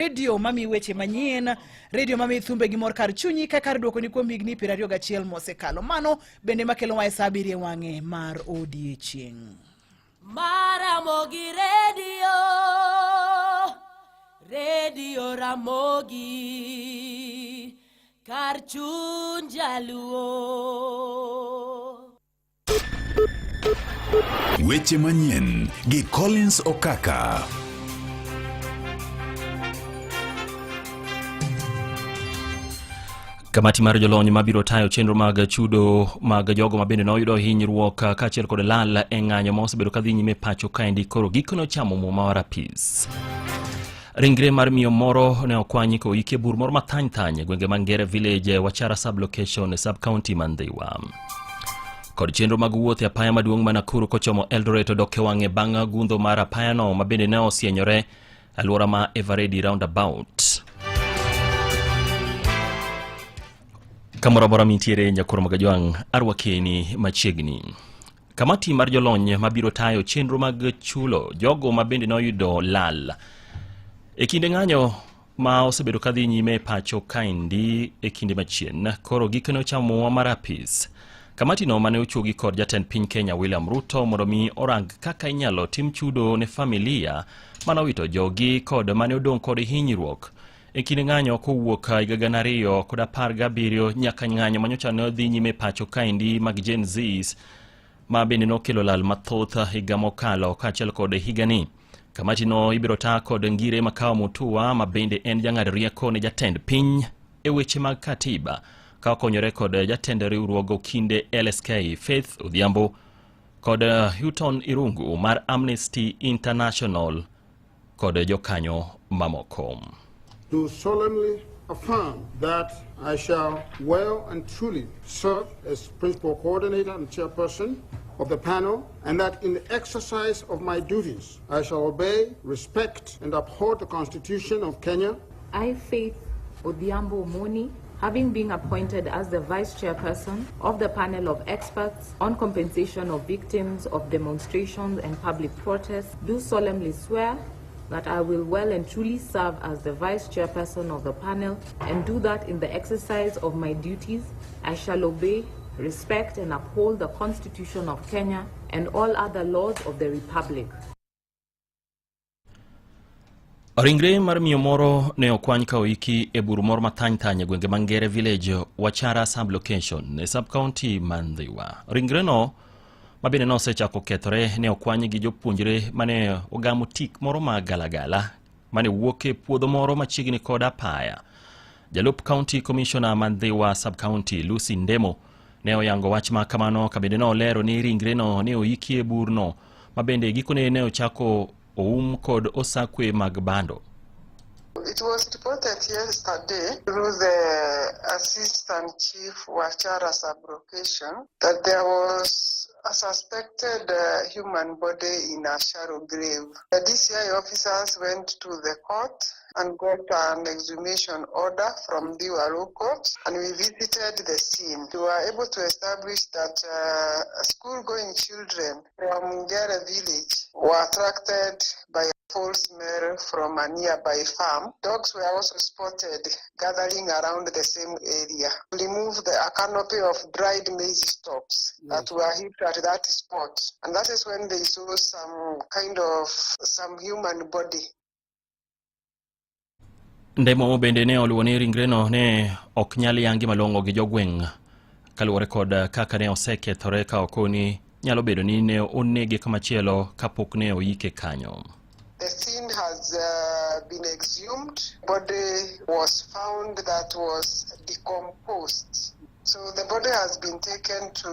Redio mami weche manyien, redio mami thumbe gi mor kar chunyi ka kar duokoni kuom higni 21 mosekalo. Mano bende makelowa e sa abiriyo e wang'e mar odiechieng'. Maramogi Radio, Radio Ramogi, kar chuny jaluo. Weche manyien gi Collins Okaka. Kamati mar jolony mabiro tayo chenro mag chudo mag jogo ma bende noyudo hinyruok kaachiel kod lal e ng'anyo ma osebedo kadhi nyime pacho kaendi koro gikone ochamo muma mar apis. Ringre mar miyo moro ne okwanyi koiki e bur moro mathany thany e gwenge mag Ngere Village, Wachara sub-location, sub-county ma Ndhiwa. Kod chenro mag wuoth e apaya maduong' ma Nakuru kochomo Eldoret odok e wang'e bang' gundho mar apayano ma bende ne osienyore alwora ma Eveready Roundabout. Kamoro amora mintiere nyakwar Magajwang' arwakeni machiegni. Kamati mar jolony mabiro tayo chenro mag chulo jogo ma bende noyudo lal e kinde ng'anyo ma osebedo kadhi nyime e pacho kaendi e kinde machien koro gikone ochamo mar apis. Kamatino mane ochuogi kod jatend piny Kenya William Ruto mondo mi orang kaka inyalo tim chudo ne familia mane owito jogi kod mane odong' kod hinyruok e kinde ng'anyo kowuok higa 2017 nyaka ng'anyo manyocha ne odhi nyime pacho kaendi mag Gen Zs ma bende nokelo lal mathoth higa mokalo kaachiel kod higani. Kamatino ibiro ta kod Ngire Makau Mutua ma bende en jang'ad rieko ne jatend piny e weche mag katiba ka okonyore kod jatend riwruog okinde LSK Faith Odhiambo kod Houghton Irungu mar Amnesty International kod jokanyo mamoko. Do solemnly affirm that I shall well and truly serve as principal coordinator and chairperson of the panel, and that in the exercise of my duties, I shall obey, respect, and uphold the Constitution of Kenya. I, Faith Odhiambo Omoni, having been appointed as the vice chairperson of the panel of experts on compensation of victims of demonstrations and public protests, do solemnly swear that I will well and truly serve as the vice chairperson of the panel and do that in the exercise of my duties. I shall obey, respect, and uphold the Constitution of Kenya and all other laws of the Republic. Ringre mar miyo moro ne okwany ka oiki e bur moro mathany thany e gwenge ma Ngere Village, Wachara sub-location e sub-county ma Ndhiwa. Ringreno ma bende nosechako kethore ne okwany gi jopuonjre mane ogamo tik moro ma galagala mane wuok e puodho moro machiegni kod apaya. Jalup County Commissioner ma Ndhiwa sub-county Lucy Ndemo ne oyango wach ma kamano ka bende ne olero ni ringreno ne oiki e burno ma bende gikone ne ochako oum kod osakwe mag bando. It was reported yesterday through the Assistant Chief Wachara sub-location that there was a suspected human body in a shallow grave. The DCI officers went to the court and got an exhumation order from the Law Court, and we visited the scene. We were able to establish that school-going children from Ngere village were attracted by a foul smell from a nearby farm. Dogs were also spotted gathering around the same area. Remove a canopy of dried maize stalks that were heaped at that spot. And that is when they saw some kind of some human body. Ndemo bende ne oluwo ni ringreno ne ok nyal yangi malong'o gi jogweng' kaluwore kod kaka ne osekethore ka okoni nyalo bedo ni ne onege kamachielo kapok ne oike kanyo. The scene has been exhumed. Body was found that was decomposed. So the body has been taken to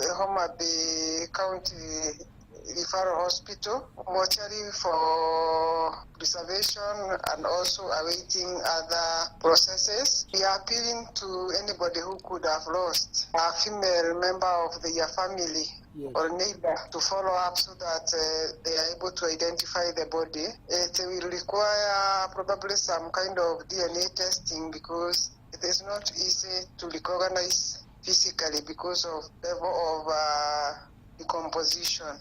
the Homa Bay County Referral Hospital, mortuary for preservation and also awaiting other processes. We are appealing to anybody who could have lost a female member of their family or neighbor to follow up so that they are able to identify the body. It will require probably some kind of DNA testing because it is not easy to recognize physically because of level of decomposition.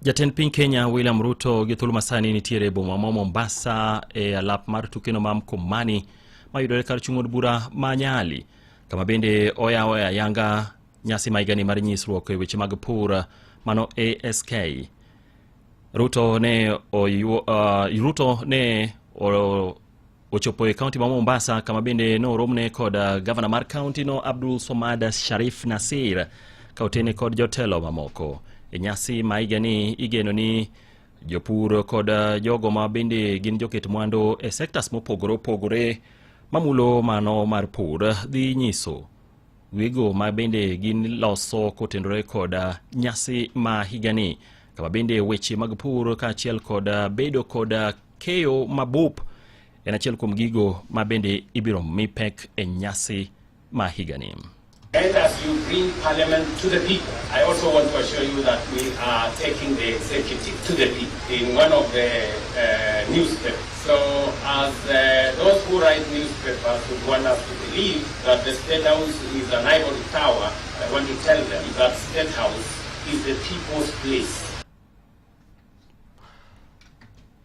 Jatend piny Kenya William Ruto gi thuolo masani nitiere e boma ma Mombasa e alap mar tukeno ma Mkomani mayudore kar chung' od bura ma Nyali, kama bende oyawo e ayanga nyasi ma higani mar nyisruok e weche mag pur mano ASK. Ruto ne Ruto ne ochopo e kaunti ma Mombasa kama bende noromne kod gavana mar kaunti no Abdul Somad Sharif Nasir ka otene kod jotelo mamoko. E nyasi ma higani igeno ni jopur kod jogo ma bende gin joket mwandu e sectors mopogore opogore mamulo mano mar pur dhi nyiso gigo ma bende gin loso kotenore kod nyasi ma higani, kama bende weche mag pur kaachiel kod bedo kod keyo mabup en achiel kuom gigo ma bende ibiro mi pek e nyasi ma higani. And as you bring parliament to the people, I also want to assure you that we are taking the executive to the people in one of the newspapers. So as those who write newspapers would want us to believe that the State House is an ivory tower, I want to tell them that State House is the people's place.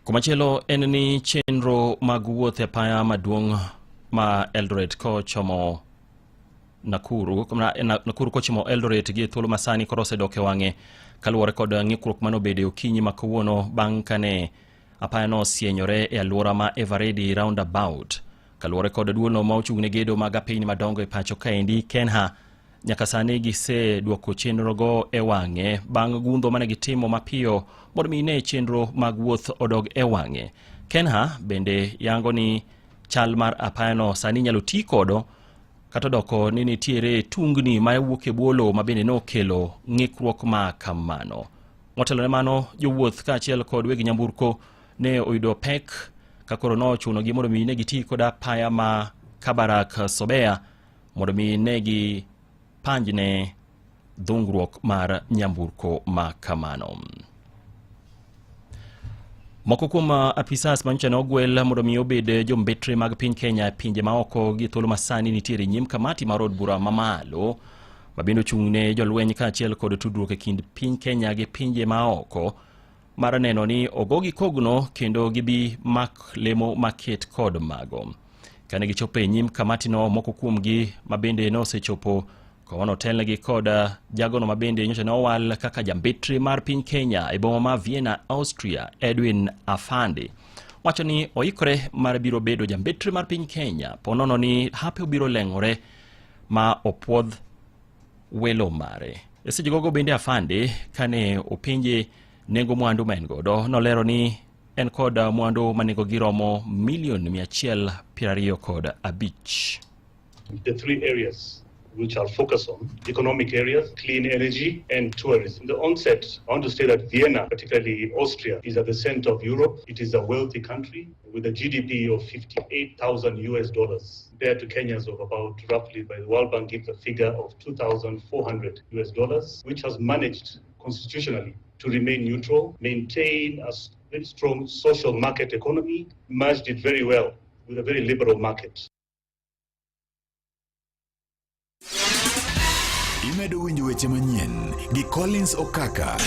Komachielo en ni chenro mag wuoth e apaya maduong' ma Eldoret kochomo Nakuru, Nakuru kochomo Eldoret gi thuolo masani koro osedok e wang'e kaluwore kod ng'ikruok mane obedo e okinyi ma kawuono bang' kane apayano osienyore e alwora ma Eveready Roundabout. Kaluwore kod duolno ma ochung' ne gedo mag apiny madongo e pacho kaendi Kenha, nyaka sani giseduoko chenrogo e wang'e bang' gundho mane gitimo mapiyo mondo mi ne chenro mag wuoth odog e wang'e. Kenha bende yango ni chal mar apayano sani inyalo ti kodo kata odoko ni nitiere tungni ma wuok e bwo lowo ma bende nokelo ng'ikruok ma kamano. Motelo ne mano, jowuoth kaachiel kod weg nyamburko ne oyudo pek ka koro nochunogi mondo mi ne giti kod apaya ma Kabarak Sobea mondo mi ne gipanjne dhungruok mar nyamburko ma kamano. Moko kuom apisas manyocha ne ogwel mondo mi obed jombetre mag piny Kenya e pinje maoko gi thuolo masani nitiere nyim kamati mar od bura mamalo ma bende ochung' ne jolweny kaachiel kod tudruok e kind piny Kenya gi pinje maoko mar neno ni ogogi kogno kendo gibi mak lemo maket kod mago. Kane gichopo e nyim kamatino, moko kuomgi ma bende nosechopo kono otelnegi kod jagono ma bende nyocha ne owal kaka jambetre mar piny Kenya e boma ma Vienna, Austria, Edwin Afande, wacho ni oikore mar biro bedo jambetre mar piny Kenya ponono ni hape obiro leng'ore ma opuodh welo mare. E seche gogo bende Afande kane openje nengo mwandu ma en godo, nolero ni en kod mwandu ma nengogi romo milion 125. The three areas which I'll focus on, economic areas, clean energy, and tourism. In the onset, I want to say that Vienna, particularly Austria, is at the center of Europe. It is a wealthy country with a GDP of $58,000 US, compared to Kenya's of about roughly, by the World Bank gives a figure of $2,400 US, which has managed constitutionally to remain neutral, maintain a very strong social market economy, merged it very well with a very liberal market. Imedo winjo weche manyien gi Collins Okaka.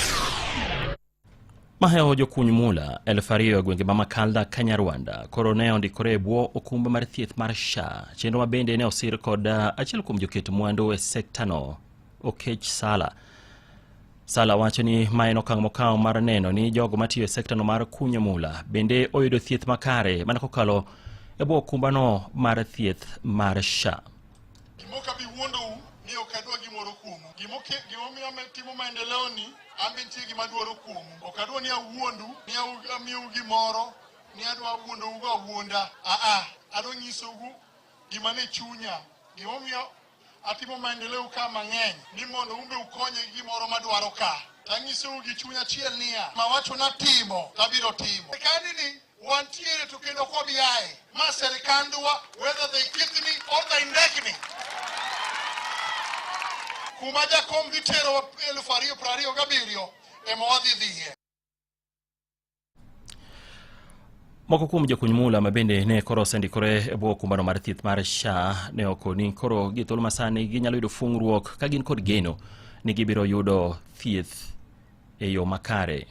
Mahewo jokuny mula 2000 e gwenge ma Makalda, Kanyarwanda koro ne ondikore e bwo okumba mar thieth mar SHA, chenro ma bende ne osir kod achiel kuom joket mwandu e sektano, Okech Sala. Sala wacho ni ma en okang' mokawo mar neno ni jogo matiyo e sektano mar kunyo mula bende oyudo thieth makare mana kokalo e bwo okumbano mar thieth mar SHA. Gimoka bi wuondou ni ok adwa gimoro kuomu. Gimomiyo timo maendeleo ni an be nitie gima adwaro kuomu. Ok adwa ni awuondu ni amiyou gimoro ni adwa wuondou go awuonda. Aa, adwa nyisou gima ne chunya. Gimomiyo atimo maendeleo ka mang'eny ni mondo un be ukonye gi gimoro madwaro ka. Tanyisou gi chuny achiel niya, mawacho natimo tabiro timo. Sirkandi ni wantiere to kendo ok wabi aye. Ma sirkandwa whether they kick me or they neck me. Kuma jakom dhi terowa 2027 ema wadhi dhiye. Moko kuom jokuny mula ma bende ne koro osendikore e bwo okumbano mar thieth mar SHA ne okoni koro gi thuolo masani ginyalo yudo fung'ruok ka gin kod geno ni gibiro yudo thieth e yo makare.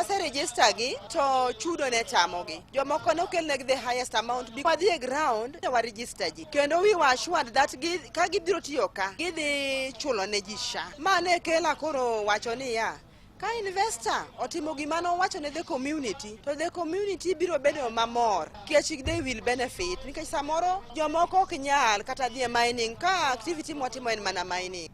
Wase register gi to chudo ne tamogi. Jomoko ne okelnegi the highest amount. Wadhi e ground to wa register ji. Kendo we were assured that gi, ka gibiro tiyo ka, gidhi chulo ne ji SHA. Ma ne kela koro wacho niya, ka investor otimo gima nowacho ne the community, to the community biro bedo mamor nikech they will benefit. Nikech samoro jomoko ok nyal kata dhi e mining ka activity mwatimo en mana mining.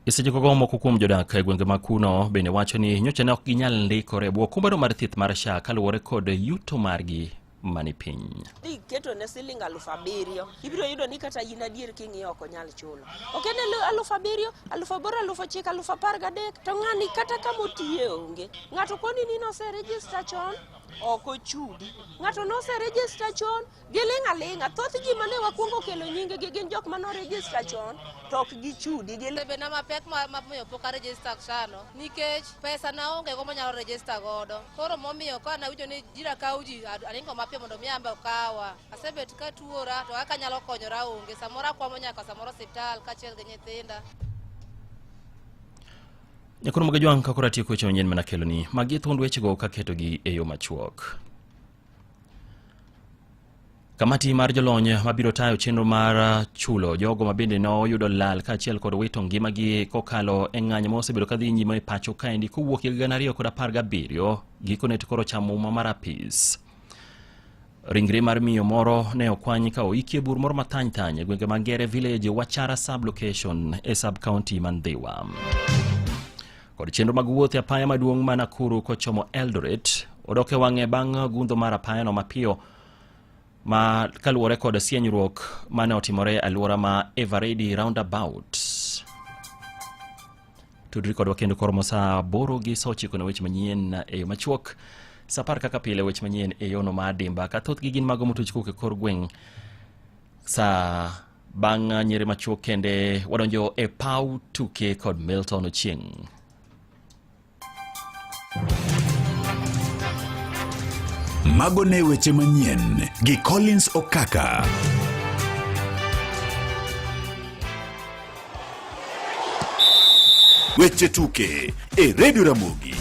E seche gogo moko kuom jodak e gwenge ma kuno bende wacho ni nyocha ne ok ginyal ndikore e bwo okumbano mar thieth mar SHA kaluwore kod yuto margi mani piny. Dhi keto ne siling 7,000, ibiro yudo ni kata in adier king'iyo ok onyal chulo. Ok en 7,000, 8,000, 9,000, 13,000, to ng'ani kata kama otiye onge. Ng'ato koni ni nose register chon, ok ochudi. Ng'ato nose register chon, giling' aling'a. Thoth ji mane wakwongo kelo nyingegi gin jok mane oregister chon, to ok gichudi. Bena mapek ma miyo pok aregister SHA no nikech pesa na onge go manyalo register godo. Koro momiyo ka nawinjo ni jira kawo ji aringo mapiyo mondo mi ambe okawa. Asebet ka tuora to kaka anyalo konyora onge. Samoro akwamo nyaka samoro osiptal kaachiel gi nyithinda. Nyakoro Magajwang' ka koro atieko weche manyien mana keloni. Magi e thuond wechego kaketogi e yo machuok. Kamati mar jolony mabiro tayo chenro mar chulo jogo ma bende noyudo lal kaachiel kod wito ngimagi kokalo e ng'anyo ma osebedo kadhi nyime e pacho kaendi kowuok higa 2017 gikone to koro chamo muma mar apis. Ringre mar miyo moro ne okwany ka oiki e bur moro mathany thany e gwenge mag Ngere Village, Wachara sub-location e sub-county ma Ndhiwa. Kod chenro mag wuoth e apaya maduong' ma Nakuru kochomo Eldoret odok e wang'e bang' gundho mar apayano mapiyo ma kaluwore kod sienyruok mane otimore e alwora ma Eveready Roundabout. Tudri kodwa kendo koromo saa 8 gi saa 9 ne weche manyien e yo machuok. Saa 10 kaka pile weche manyien e yono ma adimba ka thothgi gin mago motuch kowuok e kor gweng'. Saa bang' nyere machuok kende wadonjo e paw tuke kod Milton Ochieng'. Mago ne weche manyien gi Collins Okaka. Weche tuke e Radio Ramogi.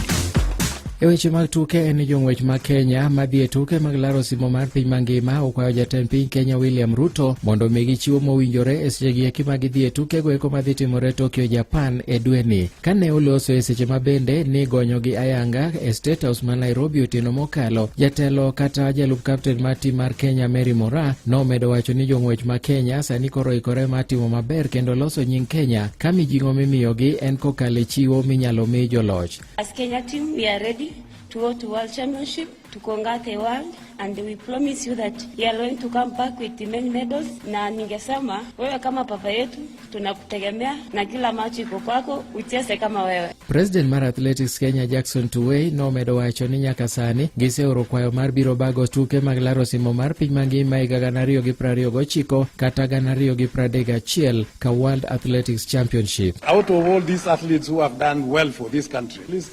E weche mag tuke en ni jong'wech mag Kenya madhi e tuke mag laro osimo mar piny mangima okwayo jatend piny Kenya William Ruto mondo omigi chiwo mowinjore e sechegi eki ma gidhi e tukego eko madhi timore Tokyo, Japan e dweni. Kane oloso e seche ma bende ni gonyogi ayanga e State House ma Nairobi otieno mokalo, jatelo kata jalup kapten mar tim mar Kenya Mary Moraa nomedo wacho ni jong'wech ma Kenya sani koro oikore mar timo maber kendo loso nying Kenya ka mijing'o mimiyogi en kokalo e chiwo minyalo mi joloch. As Kenya team, we are ready to go to World Championship, to conquer the world, and we promise you that we are going to come back with many medals. Na ningesema wewe kama papa yetu tunakutegemea na kila macho iko kwako, ucheze kama wewe. President mar Athletics Kenya Jackson Tuwei nomedo wacho ni nyaka sani giseoro kwayo mar biro bago tuke mag laro osimo mar piny mangima higa 2029 kata 2031 ka World Athletics Championship. Out of all these athletes who have done well for this country, please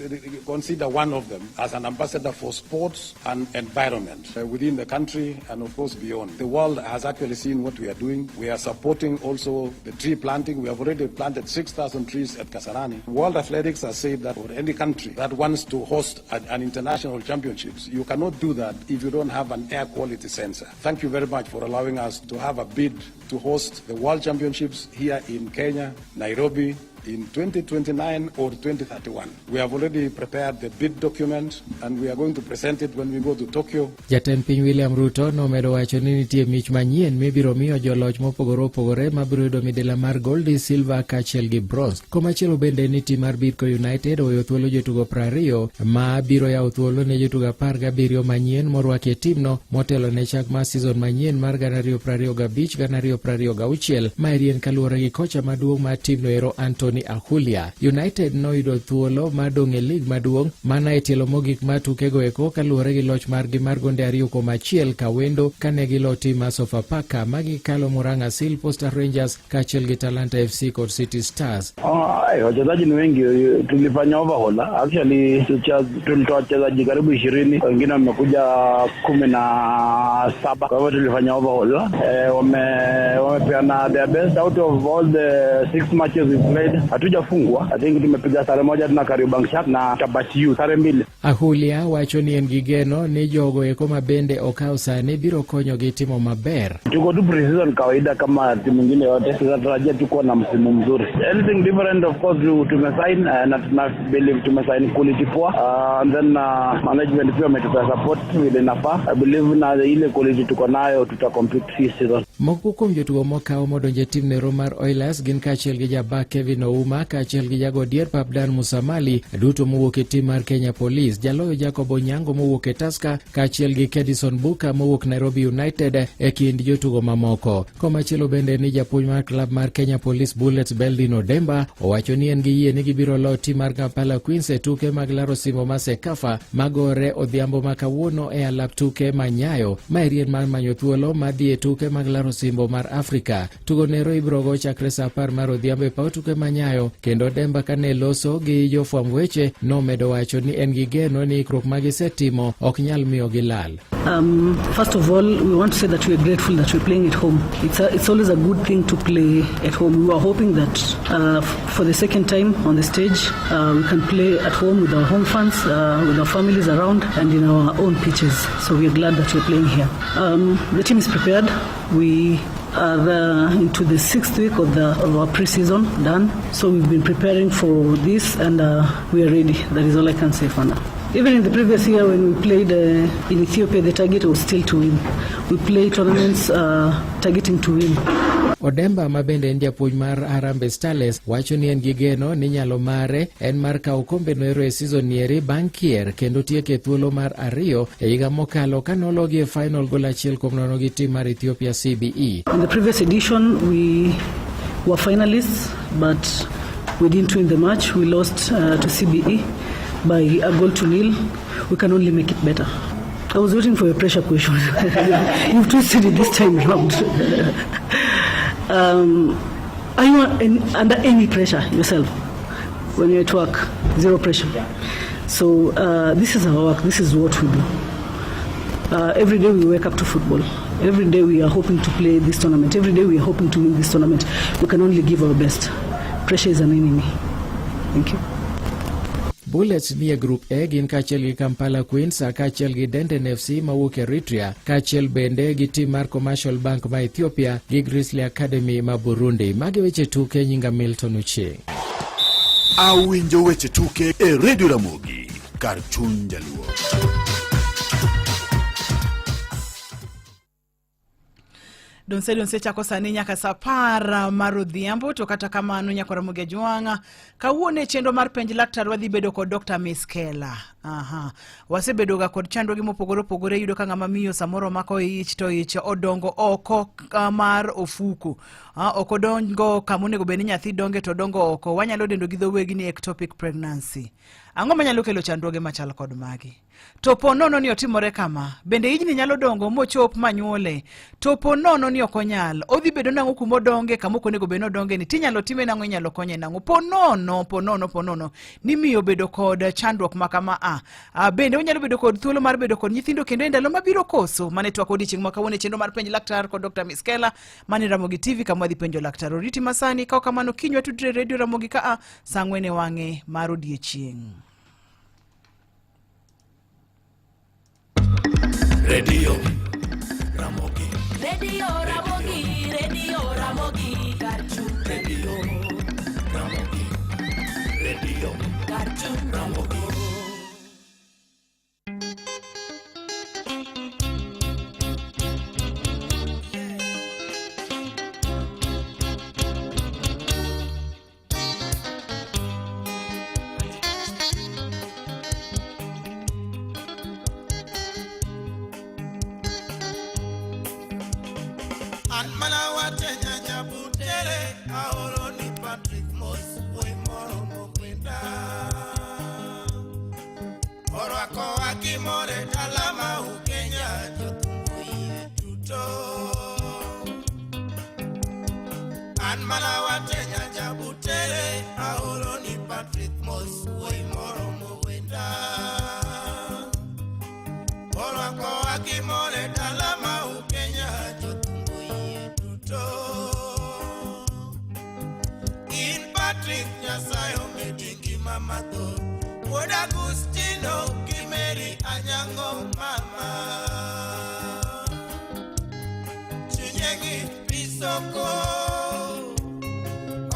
consider one of them as an ambassador for sports and environment within the country and of course beyond. The world has actually seen what we are doing. We are supporting also the tree planting. We have already planted 6,000 trees at Kasarani. World Athletics has said that for any country that wants to host an international championships, you cannot do that if you don't have an air quality sensor. Thank you very much for allowing us to have a bid to host the World Championships here in Kenya, Nairobi, in 2029 or 2031. We have already prepared the bid document and we are going to present it when we go to Tokyo. Jatend piny William Ruto nomedo wacho ni nitie mich manyien mibiro miyo joloch mopogore opogore mabiro yudo midila mar gold, silver kaachiel gi bronze. Komachielo bende ni tim mar Bidco United oweyo thuolo jotugo 20 ma biro yawo thuolo ne jotugo 17 manyien morwaki e timno motelo ne chak mar season manyien mar 2025-2026. Maeri en kaluwore gi kocha maduong' mar timno ero Anthony Ahulia. United noyudo thuolo mar dong' e lig maduong' mana e tielo mogik mar tukego eko kaluwore gi loch margi mar gonde 2-1 kawendo kane gilo tim mar Sofapaka ma gikalo Murang'a Seal, Posta Rangers kaachiel gi Talanta FC kod City Stars. Wachezaji ni wengi, tulifanya overhaul. Actually tulitoa wachezaji karibu 20, wengine wamekuja 17. Kwa hivyo tulifanya overhaul. Wamepeana their best out of all the six matches we played. Hatujafungwa. I think tumepiga sare moja tuna Kariobangi Sharks na Tabati U sare mbili. Ahulia wacho ni en gi geno ni jogo eko ma bende okaw sani biro konyogi timo maber. Tuko tu pre-season kawaida kama timu ingine yote, tunatarajia tu kuwa na msimu mzuri. Anything different of course tumesign na tuna believe tumesign quality poa. And then management pia wametupea support vile inafaa. I believe na ile quality tuko nayo tuta compete hii season. Moko kuom jotugo mokaw modonjo e tim nero mar Oilers gin kaachiel gi jabak Kevin Ouma kaachiel gi jago dier pap Dan Musamali duto mowuok e tim mar Kenya Police, jaloyo Jacob Onyango mowuok e Tusker kaachiel gi Kedison Buka mowuok Nairobi United e kind jotugo mamoko. Komachielo bende ni japuonj mar klab mar Kenya Police Bullets Beldin Odemba owacho ni en gi yie ni gibiro loyo tim mar Kampala Queens e tuke mag laro simo ma Sekafa magore odhiambo ma kawuono e alap tuke ma Nyayo. Maeri en mar manyo thuolo mar dhi e tuke mag laro osimbo mar Afrika. Tugo nero ibiro go chakre saa 10 mar odhiambo e paw tuke ma Nyayo, kendo Demba kane loso gi jofwamb weche nomedo wacho ni en gi geno ni ikruok ma gisetimo ok nyal miyo gilal. First of all, we want to say that we are grateful that we're playing at home. It's always a good thing to play at home. We were hoping that for the second time on the stage, we can play at home with our home fans, with our families around, and in our own pitches. So we are glad that we're playing here. The team is prepared. We are into the 6th week of our pre-season done. So we've been preparing for this, and we are ready. That is all I can say for now. Even in the previous year when we played in Ethiopia, the target was still to win. We play tournaments targeting to win. Odemba ma bende en japuonj mar Harambee Starlets wacho ni en gi geno ni nyalo mare en mar kawo okombe noero e season nieri bang' kier kendo tieko e thuolo mar 2 e higa mokalo ka nologi e final gol 1-0 gi tim mar Ethiopia CBE. In the previous edition we were finalists but we didn't win the match. We lost to CBE by a goal to nil. We can only make it better. I was waiting for a pressure question. You've twisted it this time round. Are you under any pressure yourself when you're at work? Zero pressure. So this is our work. This is what we do. Every day we wake up to football. Every day we are hoping to play this tournament. Every day we are hoping to win this tournament. We can only give our best. Pressure is an enemy. Thank you. Bullets nie Group A gin kaachiel gi Kampala Queens kaachiel gi Denden FC mawuok Eritrea kaachiel bende gi tim mar Commercial Bank ma Ethiopia gi Grizzly Academy ma Burundi. Magi weche tuke, nyinga Milton Ochieng. Awinjo weche tuke e Radio Ramogi kar chuny jaluo. Donse donse chako sani nyaka saa 10 mar odhiambo, to kata kamano nyaka Ramogi Ajwang'a kawuono e chenro mar penj laktar wadhi bedo kod Dr. Miskela. Aha. Wasebedo ga kod chandruoge mopogore opogore, iyudo ka ng'ama miyo samoro mako ich to ich odongo oko mar ofuku. Ok odongo kama onego bed ni nyathi donge to odongo oko. Wanyalo dendo gi dho wegi ni ectopic pregnancy. Ang'o manyalo kelo chandruoge machal kod magi? To po nono ni otimore kama, bende ijni nyalo dongo mochop manyuole? To po nono ni ok onyal, odhi bedo nang'o kuma odonge, kama ok onego bed ni odonge ni, tinyalo time nang'o, inyalo konye nang'o? Po nono, po nono, po nono ni miyo bedo kod chandruok ma kama a bende onyalo bedo kod thuolo mar bedo kod nyithindo kendo e ndalo mabiro koso? Mane twak odiechieng' ma kawuono e chenro mar penj laktar kod Dr. Miskela mane Ramogi TV kama wadhi penjo laktar. Oriti masani, kaw kamano kiny watudre Radio Ramogi ka a saa 4 e wang'e mar odiechieng'. Radio Ramogi. Radio Ramogi, Radio Ramogi, Karchun. Radio Ramogi. Radio Karchun Ramogi. An mana watenya jabutere aoro ni Patrick Mos wuoyi moro mokwenda orwakowa gimore dala ma Ukenya jothumbo yie duto an mana watenya jabutere aoro ni Patrick Mos wuoyi moro mowenda orwakowa gimore dala ma Ukenya jothumbo yie duto in Patrick soko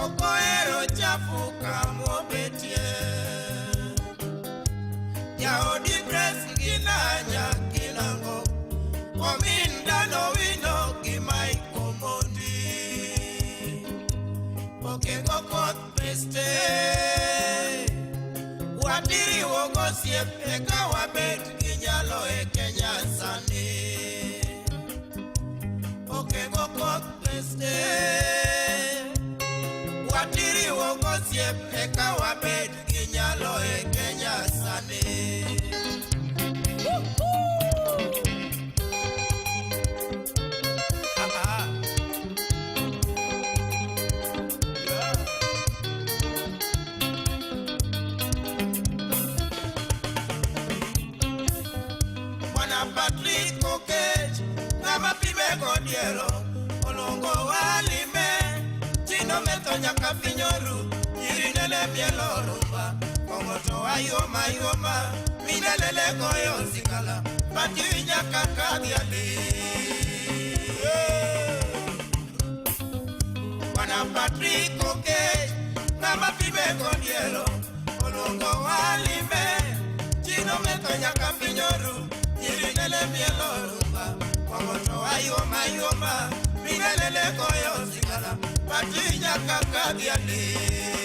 Ok ohero chafu kamobetie Jaodi Grace ngina nyakinango Omin dhano wino gi Mike Omondi Okego koth peste Watiriwo gosiep eka wabet gi nyalo e Kenya sani Okego koth peste Watiriwo gosiep eka wabet gi nyalo e Kenya sani Ah, Bwana Patrick Okech ng'ama pime godiero olongo walime chino metho nyaka pinyoru nyiri nene mielo rumba kong'o to ayoma yoma minelele goyo sigala pati nyaka kadhiali Bwana Patrick Okech ng'ama pime godiero olongo walime chino metho nyaka pinyoru nyiri nene mielo rumba kong'o to ayoma yoma minelele goyo sigala pati nyaka kadhiali.